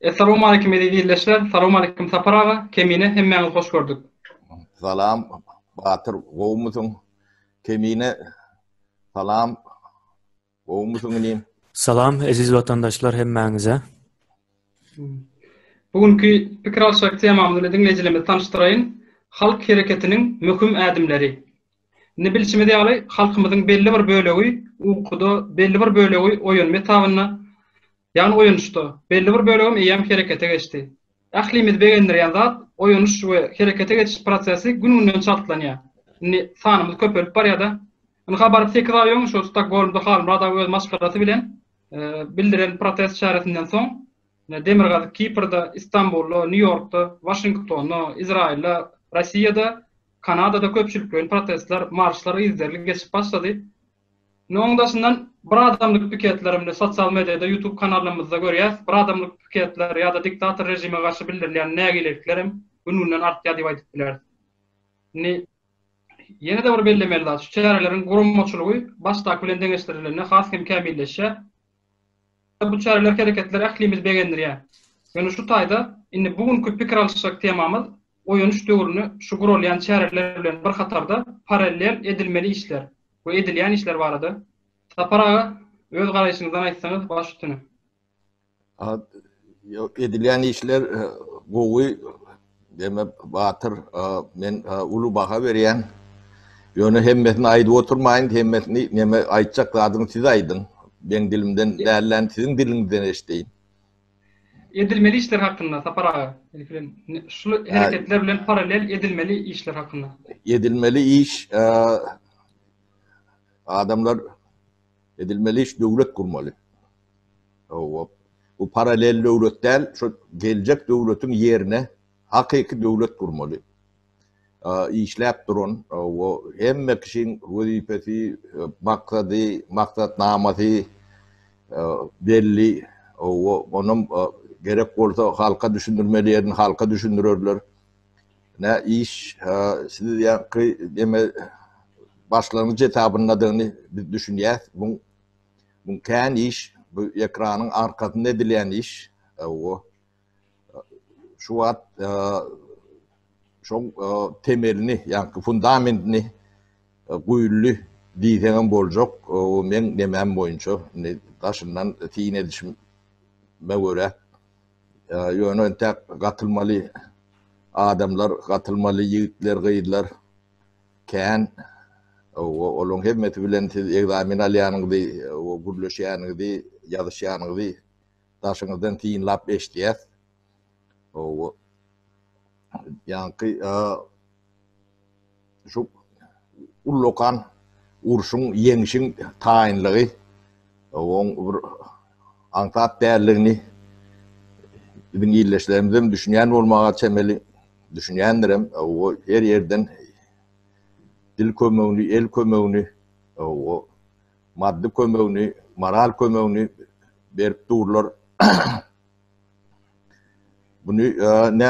Essalawmaleýkim eziz ildeşler, salawmaleýkim Sapar aga, Kemine hemmäňizi hoş gördük. Salam Batyr gowumysyň? Kemine salam gowumysyň inim? Salam eziz watandaşlar hemmäňize. Bu günki pikir alyşjak temamyz bilen diňleýjilerimizi tanyşdyraýyn. Halk hereketiniň möhüm ädimleri. Indi bilşimiz ýaly, halkymyzyň belli bir bölegi ukuda, belli bir bölegi oýanma etabynda, ýagny oýanyşda, belli bir bölegem eýýäm herekete geçdi. Ählimizi begendirýän zat, oýanyş we herekete geçiş prosesi gün-günden çaltlanýar. Indi sanymyz köpelip barýar-da. Ynha baryp sekiz aý öň şol Stokgolmda Halmyrat aga öz maşgalasy bilen bildiren protest çäresinden soň, Demirgazyk Kiprde, Istanbulda, Nýu-Ýorkda, Waşingtonda, Izraýylda, Rossiýada, Kanadada köpçülikleýin protestler, marşlar yzygiderli geçip başlady. Indi onuň daşyndan bir adamlyk piketler indi sosial mediada, YouTube kanallarymyzda görýäs. Bir adamlyk piketler ýa-da diktator režime garşy bildirilýän nägilelikler hem gün-günden artýar diýip aýdyp bileris. Indi ýene-de bir bellemeli zat, şu çäreleriň guramaçylygy başdaky bilen deňeşdirilende has hem kämilleşýär. Bu çäreler, hereketler ählimizi begendirýär. Ýöne şu taýda indi bu günki pikir alyşjak temamyz oýanyş döwründe şu guralýan çäreler bilen bir hatarda parallel edilmeli işler we edilýän işler barada. Sapar aga, öz garaýşyňyzdan aýtsaňyz baş üstüne. Edilýän işler gowy, deme Batyr, men uly baha berýän. Ýöne hemmesini aýdyp oturmaýyn, hemmesini neme aýtjak zadyňy siz aýdyň. Meň dilimden dälden siziň diliňizden eşdeýin. Edilmeli işler hakynda Sapar aga, ilki bilen şu hereketler bilen parallel edilmeli işler hakynda. Edilmeli iş adamlar edilmeli iş döwlet gurmaly. Hawa. Bu parallel döwlet däl, şu geljek döwletiň ýerine hakyky döwlet gurmaly. Işläp duran, we hemme kişiň wezipesi, maksady, maksatnamasy belli. Hawa, onam gerek bolsa halka düşündirmeli ýerini halka düşündirerler. Nä iş siz ýaňky deme başlangyç etabyndadygyny biz düşünýäs. Bu Bu kän iş, bu ekranyň arkasynda edilýän iş. O şu wagt şoň temelini, ýagny fundamentini guýuldy diýseňem boljak. O meň nemäm boýunça, indi daşyndan syn edişime görä. Ýöne entäk gatylmaly adamlar, gatylmaly ýigitler, gyzlar kän. Olaryň hemmesi bilen siz ekzamen alýanyňyzy, gürleşýäniňizi, ýazyşýanyňyzy daşyňyzdan synlap eşidýäs. Ýaňky şu ullakan urşuň, ýeňşiň taýynlygy, oň bir aňsat däldigini biziň ildeşlerimizem düşünýän bolmaga çemeli. Düşünýändirem, o her ýerden dil kömegini, el kömegini, o maddy kömegini, moral kömegini berip durlar. Bunu ne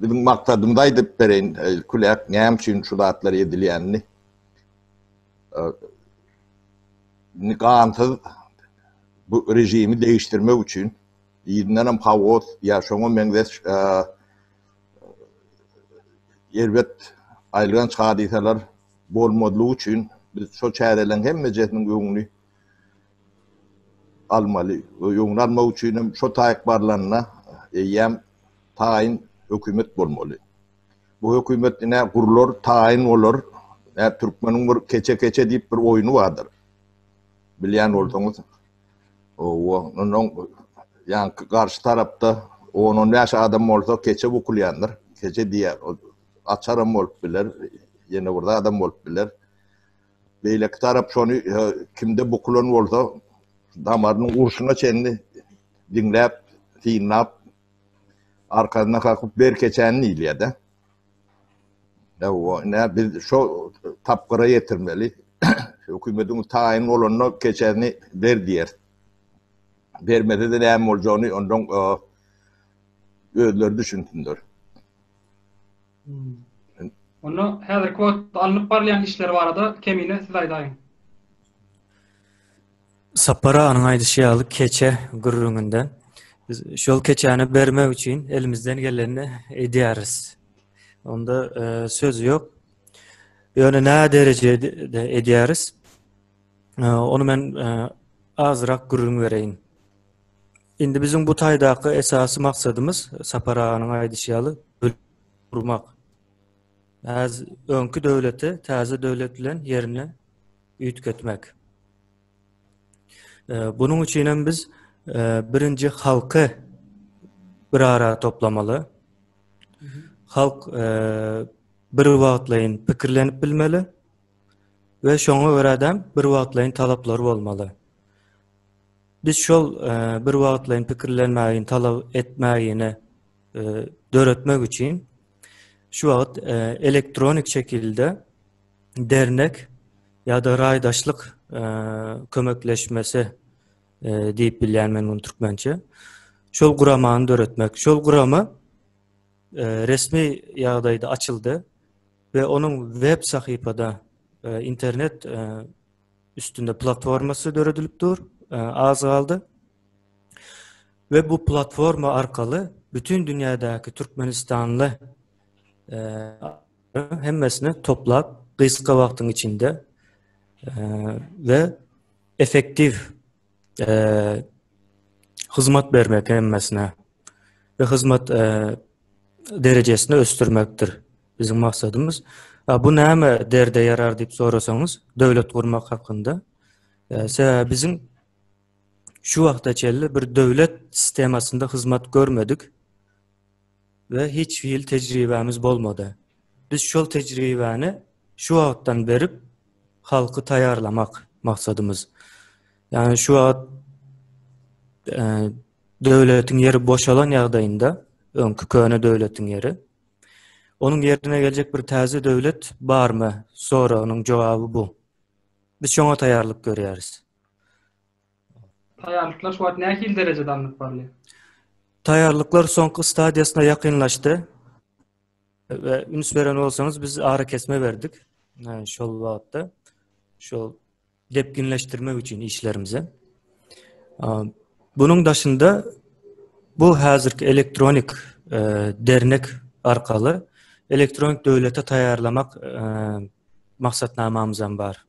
biziň maksadymyzy aýdyp bereýin, ilkiläk näme üçin şu zatlar edilýänini. Indi gansyz bu režimi değiştirmek üçin Yzyndanam haos ýa şoňa meňzeş erbet aýylganç hadysalar bolmazlygy üçin biz şo çäreleriň hemmejesiniň öňüni almaly. Öňüni almak üçin hem şo taýyk barlanda eýýäm taýyn hökümet bolmaly. Bu hökümet ine gurlar, taýyn bolar. Ä türkmeniň bir keçe-keçe diýip bir oýny bardyr. Bilýän bolsaňyz. Owa, ondan ýaňky garşy tarapda on-on bäş adam bolsa keçe bukulýandyr. Keçe diýýär. O açaram bolup biler, ýene bir zadam bolup biler. Beýleki tarap şony kimde bukulan bolsa damarynyň urşuna çenli diňläp, synlap, arkasyna kakyp ber keçäni diýilýär-de. Hawa, ine biz şo tapgyra ýetirmeli. Hökümetiň taýyn bolanda keçäni ber diýeris. Bermese-de näme boljagyny ondan özleri düşünsinler. Onda häzirki wagtda alnyp barylýan işler barada Kemine siz aýdaýyň. Sapar aganyň aýdyşy ýaly keçe gürrüňinde. Biz şol keçäni bermek üçin elimizden gelenini edýäris. Onda e, söz ýok. Ýöne nä derejede edýäris? E, ony men e, azrak gürrüň bereýin. Indi biziň bu taýdaky esasy maksadymyz Sapar aganyň aýdyşy ýaly gurmak. Häz öňki döwleti täze döwlet bilen ýerine üýtgetmek. Bunuň üçin hem biz birinji halky bir ara toplamaly. Halk bir wagtlaýyn pikirlenip bilmeli we şoňa görä-de bir wagtlaýyn talaplary bolmaly. Biz şol bir wagtlaýyn pikirlenmägini talap etmägini döretmek üçin şu wagt elektronik şekilde dernek ýa-da raýdaşlyk kömekleşmesi diýip bilýän men muny türkmençe. Şol guramany döretmek. Şol gurama resmi ýagdaýda açyldy we onuň web sahypada internet üstünde platformasy döredilip dur. Az galdy. We bu platforma arkaly bütün dünýädäki türkmenistanly hemmesini toplap gysga wagtyň içinde we effektiw hyzmat bermek hemmesine we hyzmat derejesini ösdürmekdir biziň maksadymyz. Bu näme derde ýarar diýip sorasaňyz, döwlet gurmak hakynda. Sebäbi biziň şu wagta çenli bir döwlet sistemasynda hyzmat görmedik. we hiç hili tejribämiz bolmady. Biz şol tejribäni şu wagtdan berip halky taýýarlamak maksadymyz. Ýagny şu wagt e, döwletiň ýeri boşalan ýagdaýynda, öňki köne döwletiň ýeri, onuň ýerine geljek bir täze döwlet barmy soragynyň jogaby bu. Biz şoňa taýýarlyk görýäris. Taýýarlyklar şu wagt nähili derejede alnyp barylýar? Taýýarlyklar soňky stadiýasyna ýakynlaşdy. We üns beren bolsaňyz biz arakesme berdik. Şol wagtda şol depginleşdirmek üçin işlerimizi. Bunuň daşynda bu häzirki elektronik e, dernek arkaly elektronik döwlete taýýarlamak e, maksatnamamyzam bar.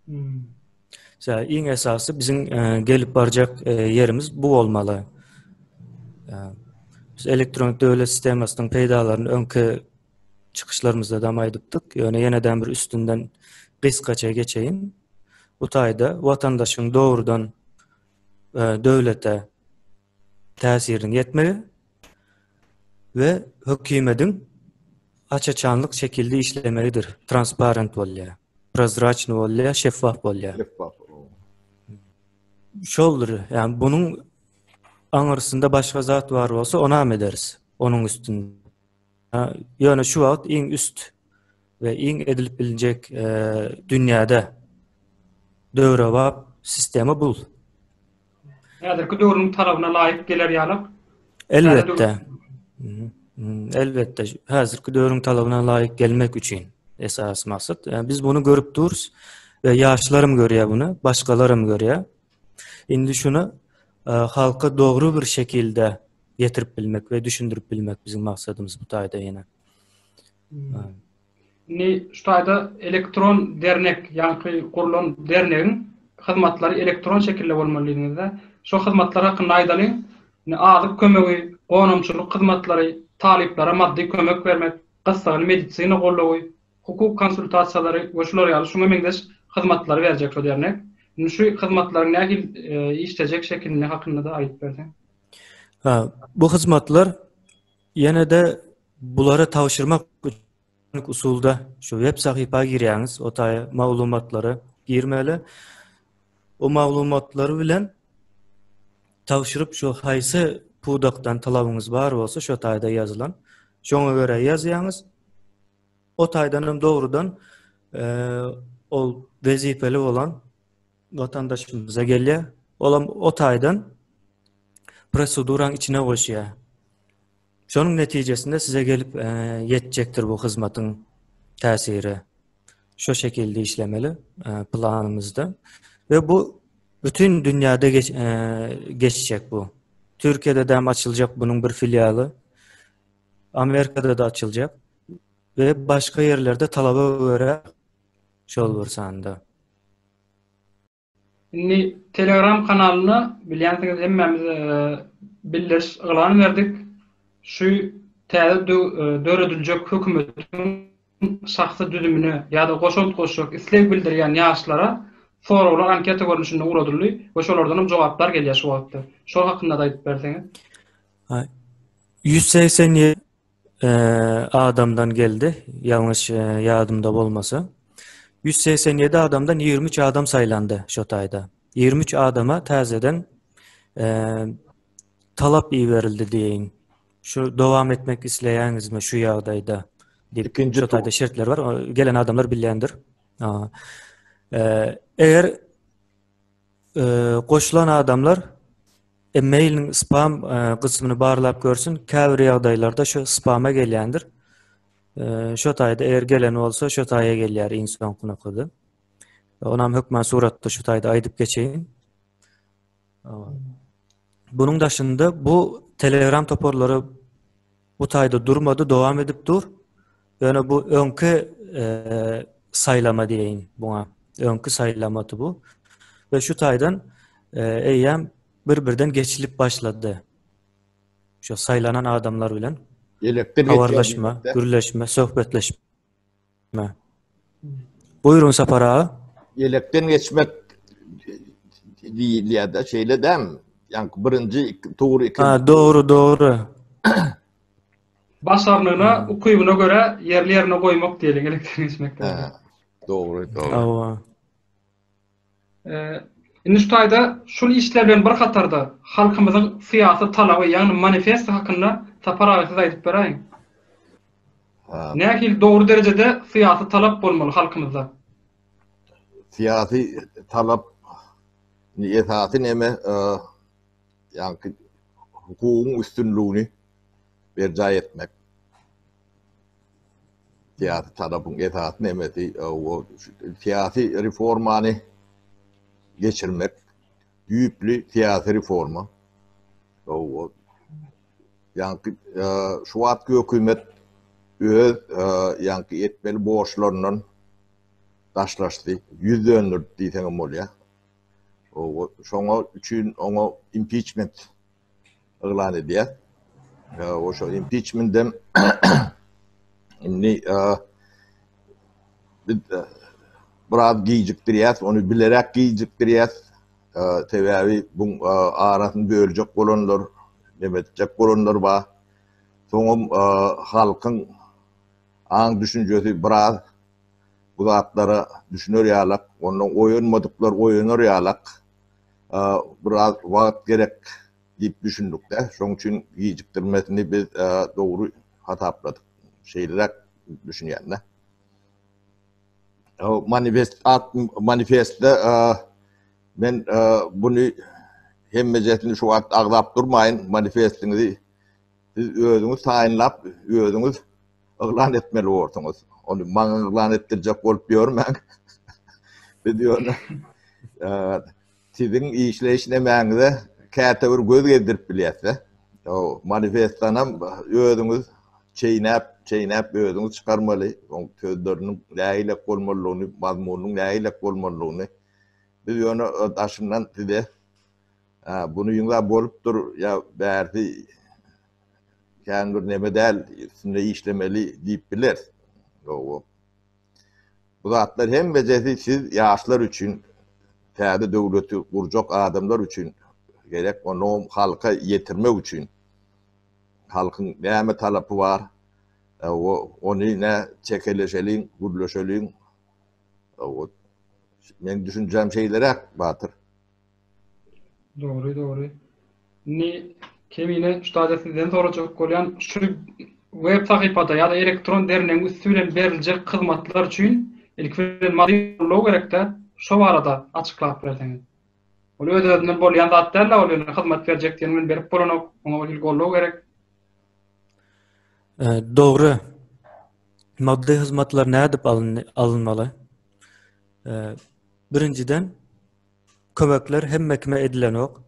Hmm. Iň esasy biziň e, gelip barjak e, ýerimiz bu bolmaly. E, biz elektronik döwlet sistemasynyň peýdalaryny öňki çykyşlarymyzda da aýdypdyk. Ýöne ýeneden bir üstünden gysgaça geçeýin. Bu taýda watandaşyň dogrudan döwlete täsiriniň ýetmegi we hökümediň aç-açanlyk şekilde işlemegidir. Transparent bolýar. Prozraçny bolýar, şeffaf bolýar. Şeffaf. Şoldur. Ýani bunuň aňyrsynda başga zat bar bolsa, onam ederis. Onuň üstünde. Ýöne şu wagt iň üst we iň edilip bilinjek e, dünýäde döwrebap sistema bul. Häzirki döwrüň talabyna laýyk geler ýaly. Elbetde. Elbetde, häzirki döwrüň talabyna laýyk gelmek üçin esasy maksat. Yani biz bunu görüp duruz we ýaşlarym görýär bunu, başgalaram görýär. Indi şunu e, halka dogry bir şekilde ýetirip bilmek we düşündirip bilmek biziň maksadymyz bu taýda ýene. Hmm. Indi şu taýda elektron dernek, ýaňky gurlan dernegiň hyzmatlary elektron şekilde bolmaly diýdiňiz-de. Şo hyzmatlar hakynda aýdalyň. Indi azyk kömegi, gonamçylyk hyzmatlary, talyplara maddy kömek bermek, gyssagly medisina goldawy, hukuk konsultasiýalary we şular ýaly şuňa meňzeş hyzmatlary berjek şo dernek. Indi şu hyzmatlaryň nähili e, işlejek şekilini hakynda-da aýdyp berseň. Ha, bu hyzmatlar ýene-de bulary tabşyrmak usulda şu web sahypa girýäňiz, o taýa maglumatlary girmeli. O maglumatlary bilen tabşyryp şu haýsy pudakdan talabyňyz bar bolsa şo taýda ýazylan. Şoňa görä ýazýaňyz. O taýdan hem dogrudan e, ol wezipeli bolan watandaşymyza gelýär. Olam o taýdan proseduraň içine goşýar. Şonuň netijesinde size gelip e, ýetjekdir bu hyzmatyň täsiri. Şu şekilde işlemeli e, planymyzda. Ve bu bütün dünýäde geç, e, geçjek bu. Türkiýede däm açyljak bunuň bir filialy. Amerikada-da açyljak we başga ýerlerde talaba görä şol bir sanda. Indi Telegram kanalyna bilýänsiňiz hemmämiz bildiriş yglan berdik. Şu täze dörediljek hökümetiň şahsy düzümine ýa-da goşant goşjak isleg bildirýän ýaşlara soraglar anketa görnüşinde ugradyldy we şolardan hem jogaplar gelýär şu wagtda. Şol hakynda-da aýdyp berseňiz. 187 adamdan geldi, ýalňyş ýadymda bolmasa. 187 adamdan 23 adam saýlandy şo taýda. 23 adama täzeden talap iberildi diýeýin. Şu dowam etmek isleýäňizmi şu ýagdaýda diýip. Ikinji Şo taýda şertler bar. Gelen adamlar bilýändir. Eger goşulan adamlar e-mailiň spam gysmyny barlap görsün, käbir ýagdaýlarda şu spama gelýändir. Şo taýda eger gelen bolsa, şo taýa gelýär iň soňky nokady. Onam hökman suratda şu taýda aýdyp geçeýin. Bunuň daşynda bu Telegram toparlary bu taýda durmady, dowam edip dur. Ýöne bu öňki e, saýlama diýeýin buňa. Öňki saýlamady bu. We şu taýdan e, eýýäm bir-birden geçilip başlady. Şu saýlanan adamlar bilen Elekden habarlaşma, gürleşme, söhbetleşme. Buýruň Sapar aga. Ýelekden geçmek diýilýär-de, şeýle dämi? Ýaňky birinji tur ikinji. Ha, dogry, dogry. Başarnygyna, ukybyna görä ýerli-ýerine goýmak diýeliň, elekden geçmek. Ha, dogry, dogry. Hawa. Indi şu taýda şul işler bilen bir hatarda halkymyzyň syýasy talaby, ýagny manifesti hakynda Sapar aga siz aýdyp beräýiň. Nähili dogry derejede syýasy talap bolmaly halkymyzda? Syýasy talap esasy neme ýaňky hukugyň üstünligini berjaý etmek. Syýasy tarapyň esasy nemesi o syýasy reformany geçirmek, düýpli syýasy reforma. O ýaňky şu wagtky hökümet öz ýaňky etmeli borçlaryndan daşlaşdy, ýüz döndürdi diýseňem bolýar. O şoňa üçin oňa impiçment yglan edýär. Oşo impiçmendem indi biz biraz gijikdirýäs, ony bilerek gijikdirýäs. Sebäbi bu arasyny böljek bolanlar, neme etjek bolanlar bar. Soňam halkyň aň düşünjesi biraz bu zatlara düşüner ýalak, ondan oýanmadyklar oýanar ýalak. Biraz wagt gerek diýip düşündik-de, şonuň üçin gijikdirmesini biz dogry hasapladyk. Şeýleräk düşünýän-de. Manifest at manifestde men buny hemmejesini şu wagt agzap durmaýyn, manifestiňizi siz özüňiz taýynlap, özüňiz yglan etmeli borsuňyz. Ony maňa yglan etdirjek bolup ýörmäň. Biz ýöne siziň işleýiş nemäňize käte bir göz gezdirip bilýäs-de. O manifestdanam özüňiz çeýnäp, çeýnäp özüňiz çykarmaly. Oň sözleriniň nähilek bolmalydygyny, mazmunynyň nähilek bolmalydygyny. Biz ýöne daşyndan size bunyňyz-a bolupdyr ýa bärsi kän bir neme däl, üstünde işlemeli diýip bileris. Hawa. Bu zatlar hemmejesi siz ýaşlar üçin, täze döwleti gurjak adamlar üçin gerek, onam halka ýetirmek üçin. Halkyň näme talapy bar, ony nä çekeleşeliň, gürleşeliň. Meň düşünjäm şeýleräk, Batyr. Dogry, dogry. Indi Kemine şu taýda sizden sorajak bolýan, şu web sahypada ýa-da elektron dernegiň üsti bilen beriljek hyzmatlar üçin ilki bilen maddy goldaw gerekdä, şo barada açyklap berseňiz. Ol öz-özünden bolýan zat däl-de, ol ýöne hyzmat berjek diýen bilen berip bolanok, oňa bir hili goldaw gerek. Dogry. Maddy hyzmatlar nädip alynmaly? Birinjiden, kömekler hemme kime edilenok.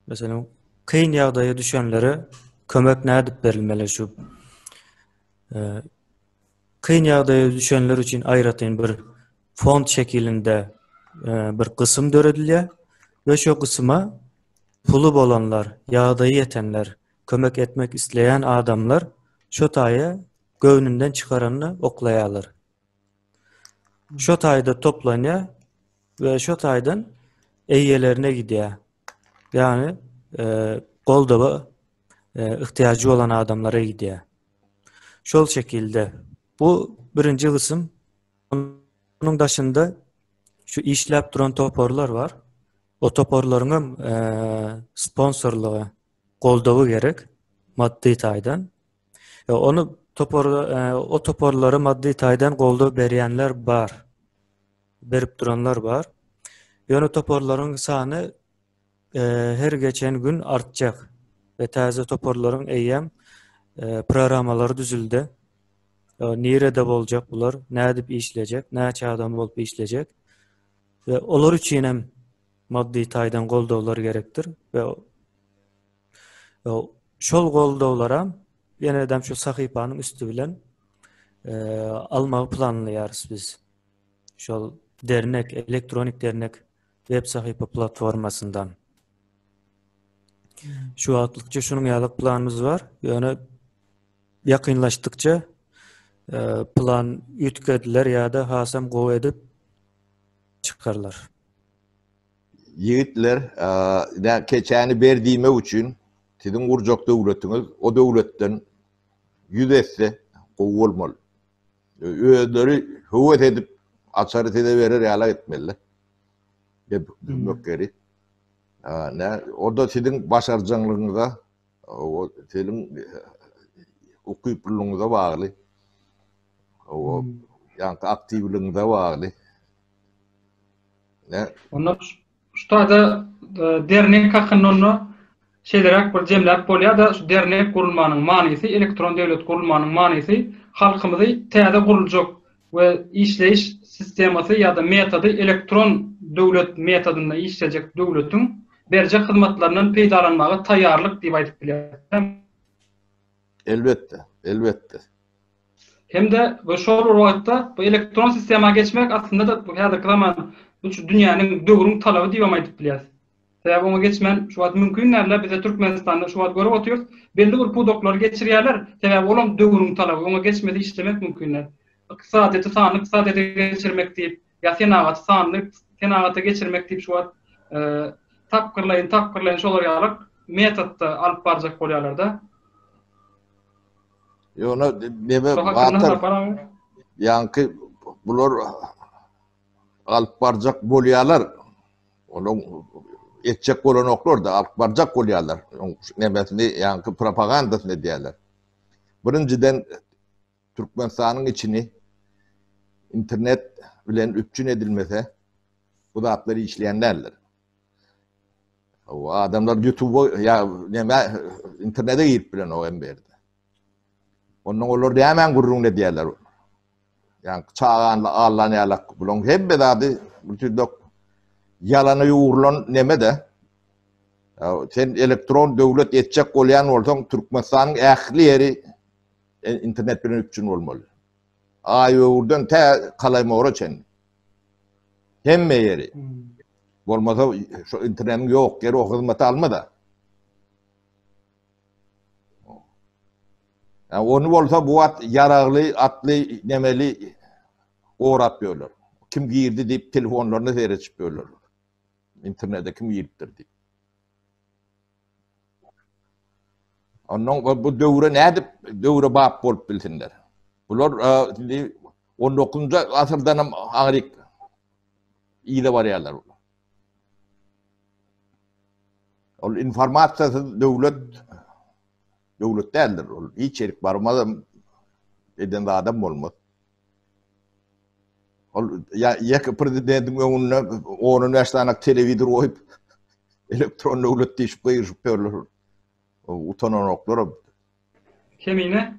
Meselem, Kyn ýagdaýa düşenlere kömek nädip berilmeli şu kyn ýagdaýa düşenler üçin aýratyn bir fond şekilinde bir gysym döredilýär we şo gysyma puly bolanlar, ýagdaýy ýetenler, kömek etmek isleýän adamlar şo taýa göwnünden çykaranyny oklaýarlar. Şo taýda toplanýar we şo taýdan eýelerine gidýär. Ýagny e, goldawa e, ihtiýajy bolan adamlara gidýär. Şol şekilde bu birinji gysym onuň daşynda şu işläp duran toparlar bar. O toparlaryň hem e, sponsorlygy, goldawy gerek maddy taýdan. E, ony topar e, o toparlara maddy taýdan goldaw berýänler bar. Berip duranlar bar. Ýöne toparlaryň sany e, her geçen gün artjak we täze toparlaryň eýýäm e, programmalary düzüldi. E, nirede boljak bular, nädip işlejek, näçe adam bolup işlejek we olar üçin hem maddy taýdan goldawlar gerekdir we Şol goldawlaram ýenedem şu sahypanyň üsti bilen almagy planlaýarys biz. Şol dernek, elektronik dernek web sahypa platformasyndan. Şu wagtlykça şunuň ýaly planymyz bar. Ýöne ýakynlaşdykça plan üýtgediler ýa-da hasam gowy edip çykarlar. Ýigitler, ine keçäni ber diýmek üçin siziň gurjak döwletiňiz o döwletden ýüz esse gowy bolmaly. Özleri höwes edip açary size berer ýaly etmeli. Mökgeri. Ne, o da siziň başarjaňlygyňyza, o siziň ukyplylygyňyza bagly. O ýaňky aktiwligiňize bagly. Ne? Onda şu taýda e, dernek hakynda onda şeýleräk bir jemläp bolýar-da, şu dernek gurulmanyň manysy, elektron döwlet gurulmanyň manysy halkymyzy täze guruljak we işleýiş sistemasy ýa-da metody elektron döwlet metodynda işlejek döwletiň berjek hyzmatlaryndan peýdalanmaga taýýarlyk diýip aýdyp bilýär. Elbetde, elbetde. Hem-de bu şol bir wagtda bu elektron sistema geçmek aslynda-da bu häzirki zaman bu şu dünýäniň döwrüň talaby diýibem aýdyp bilýäris. Sebäbi oňa geçmän şu wagt mümkin däl-de, bize Türkmenistanda şu wagt görüp otyrys, belli bir pudaklary geçirýärler, sebäbi olam döwrüň talaby, oňa geçmese işlemek mümkin däl. Ykdysadyýeti sanly ykdysadyýete geçirmek diýip, ýa senagaty sanly senagata geçirmek diýip şu wagt tapgyrlaýyn tapgyrlaýyn şolar ýaly metodda alyp barjak bolýarlar-da. Ýöne neme batyr ýaňky bular alyp barjak bolýarlar. Onuň etjek bolanoklar da alyp barjak bolýarlar. Nemesini ýaňky propagandasyny edýärler. Birinjiden Türkmenistanyň içini internet bilen üpjün edilmese bu zatlar işleýän däldir. O adamlar YouTube ya neme internete girip bilen o hem berdi. Ondan olar nämäň gürrüňini edýärler. Ýa çaganly allan ýalak bulaň hemme zady bütün dok ýalana ýugrulan neme de. Sen elektron döwlet etjek bolýan bolsaň Türkmenistanyň ähli ýeri internet bilen üpjün bolmaly. Aýöwürden tä Kalaýmora çenli. Hemme ýeri. Bolmasa şu internetiň ýok ýeri o hyzmaty almada. Ya ony bolsa bu wagt ýaragly, atly, nemeli gorap ýörler. Kim girdi diýip telefonlaryna seredişip ýörler. Internete kim giripdir diýip. Ondan bu döwre nädip döwre bap bolup bilsinler. Bular indi 19-njy asyrdan hem aňryk yza barýarlar bular. Ol informasiýasyz döwlet döwlet däldir. Ol hiç ýerik barmaz eden zadam bolmaz. Ol ýa ýeke prezidentiň öňünde 10-15 sany telewizor goýup elektron döwlet diýişip gygyryşyp ýörler. Utananoklar. Kemine?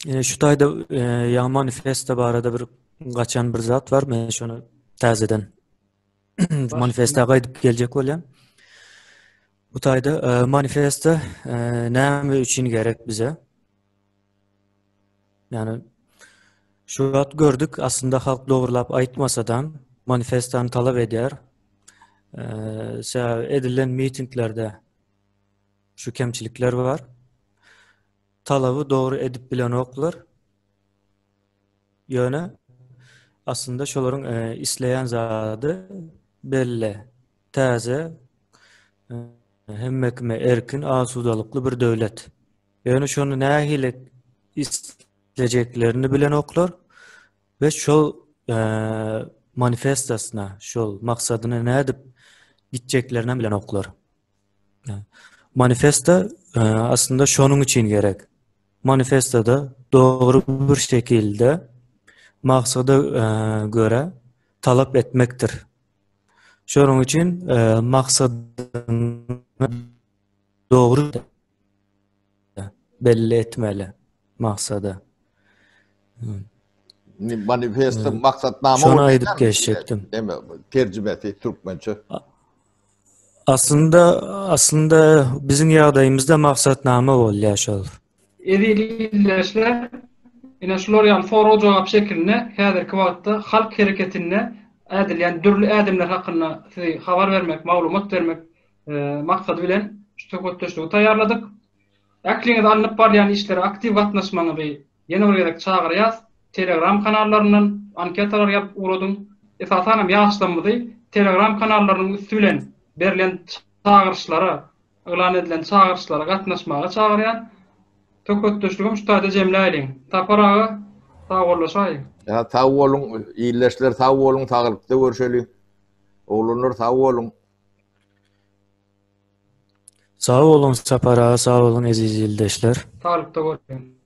Ine şu taýda e, ýa manifesto barada bir gaçan bir zat bar. Men şony täzeden manifesta gaýdyp geljek bolýan. Bu taýda manifesto näme üçin gerek bize? Ýani şu wagt gördük, aslynda halk dogrulap aýtmasadam manifestony talap edýär. Sebäbi edilen mitinglerde şu kemçilikler bar. Talaby dogry edip bilenoklar. Ýöne aslynda şolaryň isleýän zady belli. Täze, hemme kime erkin, asudalykly bir döwlet. Ýöne şony nähili islejeklerini bilenoklar we şol manifestasyna, şol maksadyna nädip gitjeklerini bilenoklar. Manifesto aslynda şonuň üçin gerek. Manifestoda dogry bir şekilde maksada görä talap etmekdir. Şonuň üçin maksadyňy dogry belli etmeli maksady. Manifesto maksatnama Şony aýdyp geçjekdim. Deme terjimesi türkmençe. Aslynda aslynda biziň ýagdaýymyzda maksatnama bolýar şol. Eziz ildeşler, ine şular ýaly sorag-jogap şekilinde häzirki wagtda halk hereketinde ädilýän dürli ädimler hakynda sizi habar bermek, maglumat bermek maksady bilen şu söhbetdeşligi taýýarladyk. Ähliňizi alnyp barylýan işlere aktiw gatnaşmagyňyzy ýene bir gezek çagyrýas. Telegram kanallaryndan anketalar ýazyp ugradyň. Esasan hem ýaşlarymyzy Telegram kanallarynyň üsti bilen berlen çagyryşlara, yglan edilen çagyryşlara gatnaşmaga çagyrýan. Söhbetdeşligem şu taýda jemläýliň. Sapar aga, sagbollaşaýyň. Ýa sag boluň, ildeşler sag boluň, saglykda görşeliň. Oglanlar sag boluň. Sag boluň Sapar aga, sag boluň eziz ildeşler. Saglykda görşeliň.